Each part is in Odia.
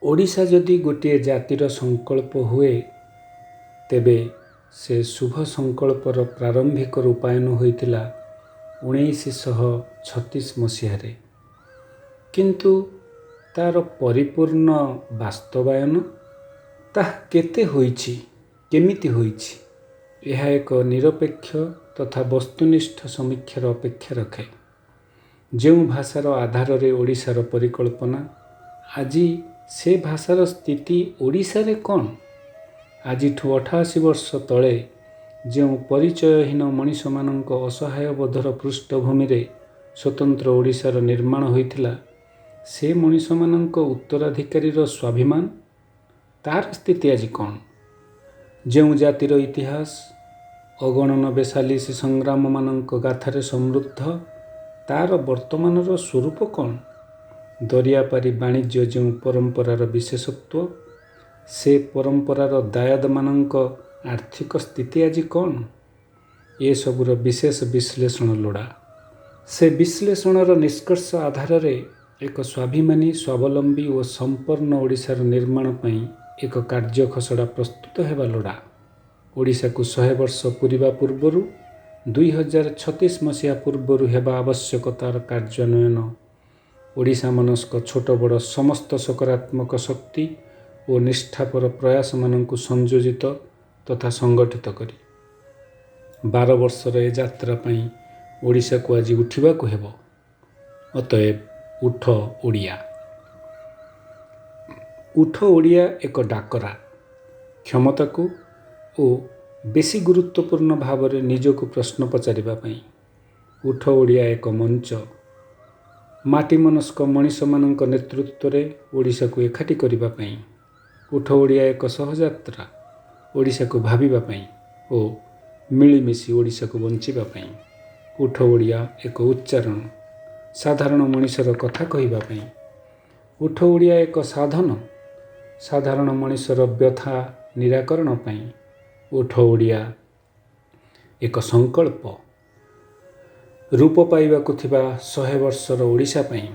ଓଡ଼ିଶା ଯଦି ଗୋଟିଏ ଜାତିର ସଂକଳ୍ପ ହୁଏ, ତେବେ ସେ ଶୁଭ ସଂକଳ୍ପର ପ୍ରାରମ୍ଭିକ ରୂପାୟନ ହୋଇଥିଲା 1936 ମସିହାରେ। କିନ୍ତୁ ତା'ର ପରିପୂର୍ଣ୍ଣ ବାସ୍ତବାୟନ ତାହା କେତେ ହୋଇଛି, କେମିତି ହୋଇଛି, ଏହା ଏକ ନିରପେକ୍ଷ ତଥା ବସ୍ତୁନିଷ୍ଠ ସମୀକ୍ଷାର ଅପେକ୍ଷା ରଖେ। ଯେଉଁ ଭାଷାର ଆଧାରରେ ଓଡ଼ିଶାର ପରିକଳ୍ପନା, ଆଜି ସେ ଭାଷାର ସ୍ଥିତି ଓଡ଼ିଶାରେ କ'ଣ? ଆଜିଠୁ 88 ବର୍ଷ ତଳେ ଯେଉଁ ପରିଚୟହୀନ ମଣିଷମାନଙ୍କ ଅସହାୟ ବୋଧର ପୃଷ୍ଠଭୂମିରେ ସ୍ୱତନ୍ତ୍ର ଓଡ଼ିଶାର ନିର୍ମାଣ ହୋଇଥିଲା, ସେ ମଣିଷମାନଙ୍କ ଉତ୍ତରାଧିକାରୀର ସ୍ୱାଭିମାନ, ତା'ର ସ୍ଥିତି ଆଜି କ'ଣ? ଯେଉଁ ଜାତିର ଇତିହାସ ଅଗଣନ ବେସାଲିସ ସଂଗ୍ରାମମାନଙ୍କ ଗାଥାରେ ସମୃଦ୍ଧ, ତା'ର ବର୍ତ୍ତମାନର ସ୍ୱରୂପ କ'ଣ? ଦରିଆପାରି ବାଣିଜ୍ୟ ଯେଉଁ ପରମ୍ପରାର ବିଶେଷତ୍ୱ, ସେ ପରମ୍ପରାର ଦାୟାଦମାନଙ୍କ ଆର୍ଥିକ ସ୍ଥିତି ଆଜି କ'ଣ? ଏସବୁର ବିଶେଷ ବିଶ୍ଳେଷଣ ଲୋଡ଼ା। ସେ ବିଶ୍ଳେଷଣର ନିଷ୍କର୍ଷ ଆଧାରରେ ଏକ ସ୍ୱାଭିମାନୀ, ସ୍ୱାବଲମ୍ବୀ ଓ ସମ୍ପନ୍ନ ଓଡ଼ିଶାର ନିର୍ମାଣ ପାଇଁ ଏକ କାର୍ଯ୍ୟ ଖସଡ଼ା ପ୍ରସ୍ତୁତ ହେବା ଲୋଡ଼ା। ଓଡ଼ିଶାକୁ 100 ବର୍ଷ ପୂରିବା ପୂର୍ବରୁ, 2036 ମସିହା ପୂର୍ବରୁ ହେବା ଆବଶ୍ୟକ ତା'ର କାର୍ଯ୍ୟାନ୍ୱୟନ, ଓଡ଼ିଶା ମନସ୍କ ଛୋଟ ବଡ଼ ସମସ୍ତ ସକାରାତ୍ମକ ଶକ୍ତି ଓ ନିଷ୍ଠାପର ପ୍ରୟାସମାନଙ୍କୁ ସଂଯୋଜିତ ତଥା ସଂଗଠିତ କରି। 12 ବର୍ଷର ଏ ଯାତ୍ରା ପାଇଁ ଓଡ଼ିଶାକୁ ଆଜି ଉଠିବାକୁ ହେବ। ଅତଏବ ଉଠ ଓଡ଼ିଆ। ଉଠ ଓଡ଼ିଆ ଏକ ଡାକରା କ୍ଷମତାକୁ ଓ ବେଶୀ ଗୁରୁତ୍ୱପୂର୍ଣ୍ଣ ଭାବରେ ନିଜକୁ ପ୍ରଶ୍ନ ପଚାରିବା ପାଇଁ। ଉଠ ଓଡ଼ିଆ ଏକ ମଞ୍ଚ, ମାଟି ମନସ୍କ ମଣିଷମାନଙ୍କ ନେତୃତ୍ୱରେ ଓଡ଼ିଶାକୁ ଏକାଠି କରିବା ପାଇଁ। ଉଠ ଓଡ଼ିଆ ଏକ ସହଯାତ୍ରା, ଓଡ଼ିଶାକୁ ଭାବିବା ପାଇଁ ଓ ମିଳିମିଶି ଓଡ଼ିଶାକୁ ବଞ୍ଚିବା ପାଇଁ। ଉଠ ଓଡ଼ିଆ ଏକ ଉଚ୍ଚାରଣ, ସାଧାରଣ ମଣିଷର କଥା କହିବା ପାଇଁ। ଉଠ ଓଡ଼ିଆ ଏକ ସାଧନ, ସାଧାରଣ ମଣିଷର ବ୍ୟଥା ନିରାକରଣ ପାଇଁ। ଉଠ ଓଡ଼ିଆ ଏକ ସଂକଳ୍ପ, ରୂପ ପାଇବାକୁ ଥିବା 100 ବର୍ଷର ଓଡ଼ିଶା ପାଇଁ।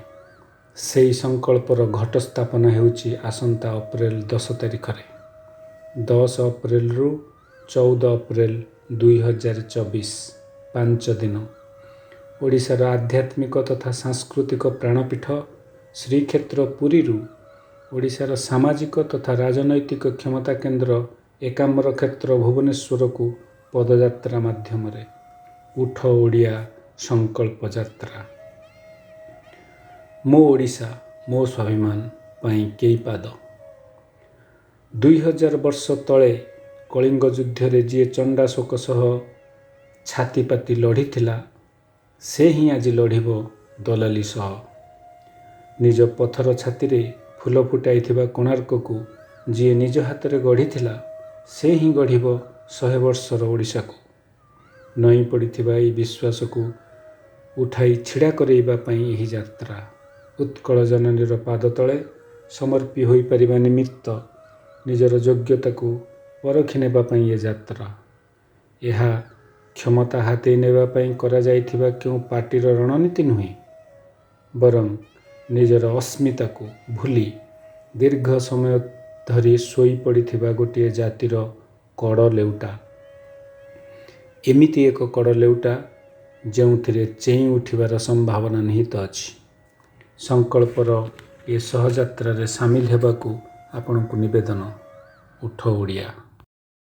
ସେହି ସଂକଳ୍ପର ଘଟ ସ୍ଥାପନା ହେଉଛି ଆସନ୍ତା ଅପ୍ରେଲ 10 ତାରିଖରେ, 10 ଅପ୍ରେଲରୁ 14 ଅପ୍ରେଲ 2024, 5 ଦିନ, ଓଡ଼ିଶାର ଆଧ୍ୟାତ୍ମିକ ତଥା ସାଂସ୍କୃତିକ ପ୍ରାଣପୀଠ ଶ୍ରୀକ୍ଷେତ୍ର ପୁରୀରୁ ଓଡ଼ିଶାର ସାମାଜିକ ତଥା ରାଜନୈତିକ କ୍ଷମତା କେନ୍ଦ୍ର ଏକାମ୍ର କ୍ଷେତ୍ର ଭୁବନେଶ୍ୱରକୁ ପଦଯାତ୍ରା ମାଧ୍ୟମରେ ଉଠ ଓଡ଼ିଆ ସଂକଳ୍ପ ଯାତ୍ରା। ମୋ ଓଡ଼ିଶା ମୋ ସ୍ୱାଭିମାନ ପାଇଁ କେଇ ପାଦ। 2000 ବର୍ଷ ତଳେ କଳିଙ୍ଗ ଯୁଦ୍ଧରେ ଯିଏ ଚଣ୍ଡାଶୋକ ସହ ଛାତି ପାତି ଲଢ଼ିଥିଲା, ସେ ହିଁ ଆଜି ଲଢ଼ିବ ଦଲାଲି ସହ। ନିଜ ପଥର ଛାତିରେ ଫୁଲ ଫୁଟାଇଥିବା କୋଣାର୍କକୁ ଯିଏ ନିଜ ହାତରେ ଗଢ଼ିଥିଲା, ସେ ହିଁ ଗଢ଼ିବ 100 ବର୍ଷର ଓଡ଼ିଶାକୁ। ନଇଁ ପଡ଼ିଥିବା ଏହି ବିଶ୍ୱାସକୁ ଉଠାଇ ଛିଡ଼ା କରାଇବା ପାଇଁ ଏହି ଯାତ୍ରା। ଉତ୍କଳ ଜନନୀର ପାଦ ତଳେ ସମର୍ପି ହୋଇପାରିବା ନିମିତ୍ତ ନିଜର ଯୋଗ୍ୟତାକୁ ପରଖି ନେବା ପାଇଁ ଏ ଯାତ୍ରା। ଏହା କ୍ଷମତା ହାତେଇ ନେବା ପାଇଁ କରାଯାଇଥିବା କେଉଁ ପାର୍ଟିର ରଣନୀତି ନୁହେଁ, ବରଂ ନିଜର ଅସ୍ମିତାକୁ ଭୁଲି ଦୀର୍ଘ ସମୟ ଧରି ଶୋଇପଡ଼ିଥିବା ଗୋଟିଏ ଜାତିର କଡ଼ ଲେଉଟା। ଏମିତି ଏକ କଡ଼ ଲେଉଟା ଯେଉଁଥିରେ ଚେଇଁ ଉଠିବାର ସମ୍ଭାବନା ନିହିତ ଅଛି। ସଂକଳ୍ପର ଏ ସହଯାତ୍ରାରେ ସାମିଲ ହେବାକୁ ଆପଣଙ୍କୁ ନିବେଦନ। ଉଠ ଓଡ଼ିଆ।